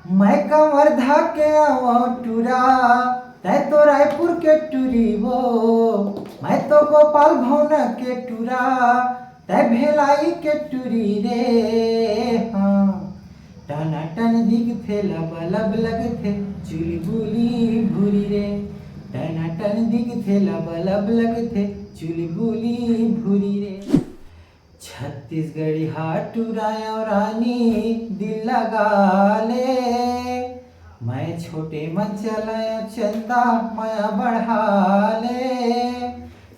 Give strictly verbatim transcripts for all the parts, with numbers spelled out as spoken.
मैं कवर्धा के आवा टूरा, तै तो रायपुर के टूरी वो। मैं तो गोपाल भवन के टूरा, तै भेलाई के टूरी रे। हाँ, टनाटन दिखथे, लब लब लगथे, चुलबुली भूरी रे। टनाटन दिखथे, लब लब लगथे, चुलबुली भूरी रे। छत्तीसगढ़िया टूरा अउ रानी दिल लगा ले। मैं छोटे मन चला चंदा मया बढ़ा ले।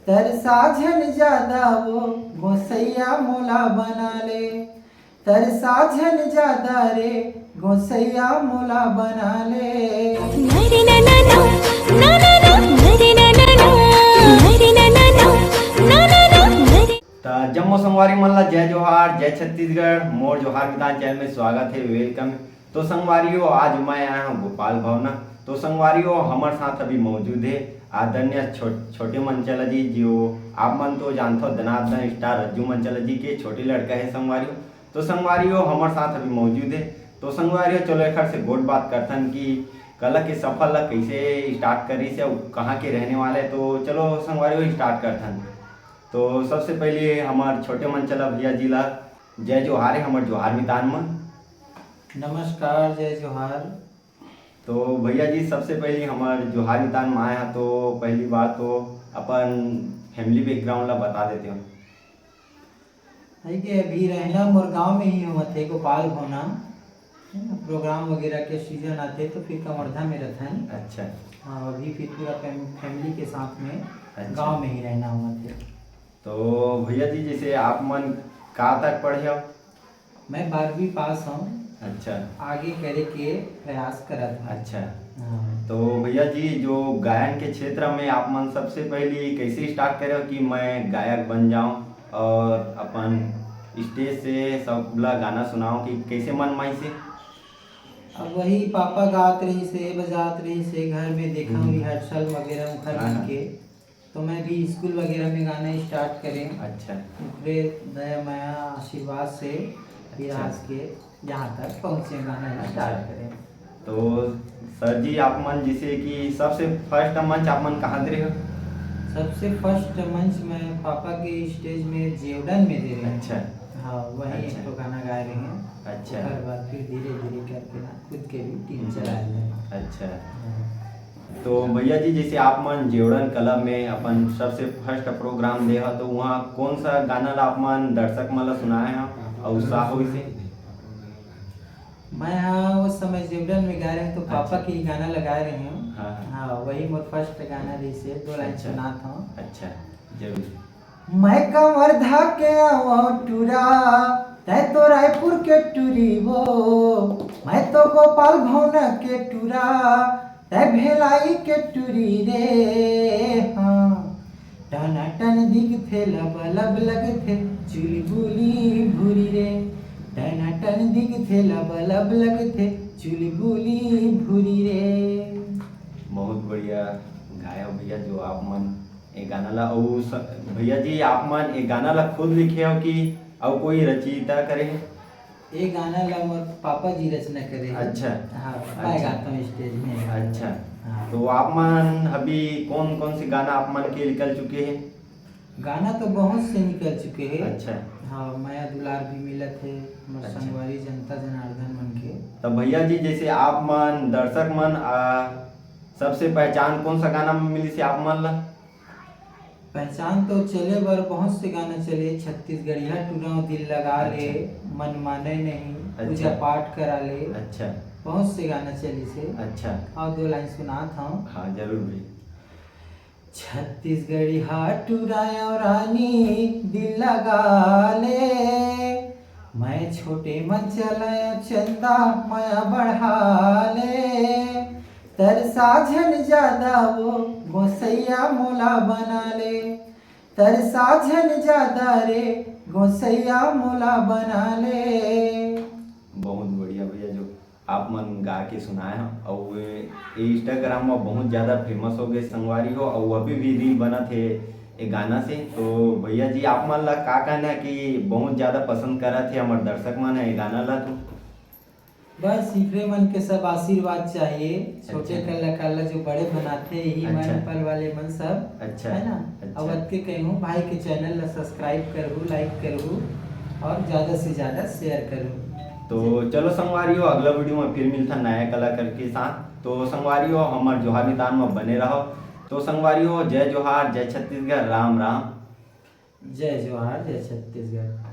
तरसा झन जादा वो गोसैया मोला बना ले। तरसा झन जादा रे गोसैया मोला बना ले। नरे ना ना ना, ना ना ना, नरे ना ना ना, नरे ना ना ना, ना ना ना, नरे। त जम्मो संगवारी मन ला जय जोहार, जय छत्तीसगढ़। मोर जोहार मितान चैनल में स्वागत है, वेलकम। तो संगवारी हो, आज मैं आया हूँ गोपाल भवना। तो संगवारी हो, हमर साथ अभी मौजूद है आदरणीय छो-, छोटे मंचला जी, जो आप मन तो जानथो, दनादन स्टार रज्जू मंचला जी के छोटे लड़का है संगवारी हो। तो संगवारी हो, हमर साथ अभी मौजूद है। तो संगवारी हो, चलो एखर से गोठ बात करथन कि कला के सफर ला कैसे स्टार्ट करिस है, अउ कहाँ के रहने वाले। तो चलो संगवारी हो, स्टार्ट करथन। तो सबसे पहले हमर छोटे मंचला भैया जी ला जय जोहार है, हमर जोहार मितान मन। नमस्कार, जय जोहार। तो भैया जी, सबसे पहले हमर जोहार मितान माय हा, तो पहली बात तो अपन फैमिली बैकग्राउंड ला बता देते हो। है कि अभी रहना मोर गांव में ही होवत है, गोपाल भवना, है ना, प्रोग्राम वगैरह के सीजन आते तो फिर कवर्धा में रहथन। अच्छा। हाँ, अभी फिर पूरा फैम-, फैमिली के साथ में अच्छा। गांव में ही रहना होवत है। तो भैया जी, जैसे आप मन का तक पढ़े हो? मैं बारहवीं पास हूँ। अच्छा। आगे करे के प्रयास करत हूँ। अच्छा। हाँ। तो भैया जी, जो गायन के क्षेत्र में आप मन सबसे पहली कैसे स्टार्ट करे हो कि मैं गायक बन जाऊं और अपन स्टेज से सब ला गाना सुनाऊं, कि कैसे मन में से? अब वही पापा गात रहिस हे, बजात रहिस हे, घर में देखा हम्म। रिहर्सल वगैरह उखर हाँ, मन हाँ। के। तो मैं भी स्कूल वगैरह में गाना स्टार्ट करें। अच्छा। ऊपरे दया माया आशीर्वाद से फिर अच्छा। आज के यहाँ तक पहुँचे, गाना अच्छा। स्टार्ट करें। तो सर जी, आप मन जैसे कि सबसे फर्स्ट मंच आप मन कहाँ दे रहे हो? सबसे फर्स्ट मंच मैं पापा के स्टेज में जेवडन में दे रहे हैं। अच्छा। हाँ, वही एक अच्छा। तो गाना गाए रहे हैं। अच्छा। ओकर बाद फिर धीरे धीरे करके ना खुद के भी टीम हम्म। चलाए रहे हैं। अच्छा। हाँ। तो भैया जी, जैसे आप मन जेवडन क्लब में अपन सबसे फर्स्ट प्रोग्राम दे हो, तो वहाँ कौन सा गाना ला आप मन दर्शक मन ला सुनाए हो और उत्साह होइस हे? मैं हाँ, उस समय जेवडन में गा रहे हैं तो पापा अच्छा। के ही गाना लगा रहे हैं। हाँ, हाँ। हाँ, वही मोर फर्स्ट गाना रहिस हे, दो लाइन अच्छा। सुनात हूँ। अच्छा, जरूर। मैं कवर्धा के आवा टूरा, तै तो रायपुर के टूरी वो। मैं तो गोपाल भवन के टूरा, तै भेलाई के टूरी रे। हाँ, टनाटन दिखथे, लब लब लगथे, चुलबुली भूरी रे। टनाटन दिखथे, लब लब लगथे, चुलबुली भूरी रे। बहुत बढ़िया गाया भैया, जो आप मन ए गाना ला। अउ स-, भैया जी, आप मन ए गाना ला खुद लिखे हो कि अउ कोई रचयिता करे हे? ए गाना ला मोर पापा जी रचना करे हे। अच्छा। हाँ, मैं अच्छा। गाता हूँ स्टेज में। अच्छा। हाँ। तो आप मन अभी कौन कौन से गाना आप मन के निकल चुके हे? गाना तो बहुत से निकल चुके हे। अच्छा। हाँ, मया दुलार भी मिलत हे, हमर अच्छा। संगवारी जनता जनार्दन मन के। तो भैया जी, जैसे आप मन, दर्शक मन, आ, सबसे पहचान कौन सा गाना में मिलिस हे आप मन ला? पहचान तो चले बर बहुत से गाना चले, छत्तीसगढ़िया टूरा दिल लगा ले, अच्छा। मन माने नहीं, अच्छा। पूजा पाठ करा ले, अच्छा। बहुत से गाना चलिस हे। अच्छा। अउ दो लाइन सुनात हूँ। हाँ, जरूर भाई। छत्तीसगढ़िया टूरा अउ रानी दिल लगा ले, मैं छोटे मन चला चंदा मया बढ़ा ले। तरसा झन जादा वो गोसैया मोला बना ले, तरसा झन जादा रे गोसैया मोला बना ले। बहुत बढ़िया भैया, जो आप मन गा के सुनाए हो, अउ ये, ये Instagram में बहुत ज्यादा फेमस हो गए संगवारी हो, अउ अभी भी रील बनत हे ये गाना से। तो भैया जी, आप मन ला का कहना है कि बहुत ज्यादा पसंद करत हे हमर दर्शक मन ये गाना ला? तो बस इखरे मन के सब आशीर्वाद चाहिए, छोटे अच्छा। कलाकार ला जो बड़े बनाथे, यही मन अच्छा। पल वाले मन सब, अच्छा, है ना? अच्छा। अब अतके कहूँ, भाई के चैनल ला सब्सक्राइब करहू, लाइक करहू और ज्यादा से ज्यादा शेयर करहू। तो चलो संगवारी हो, अगला वीडियो में फिर मिलता नया कलाकार के साथ। तो संगवारी हो, हमर जोहार नितान में बने रहो। तो संगवारी हो, जय जोहार, जय छत्तीसगढ़, राम राम। जय जोहार, जय छत्तीसगढ़।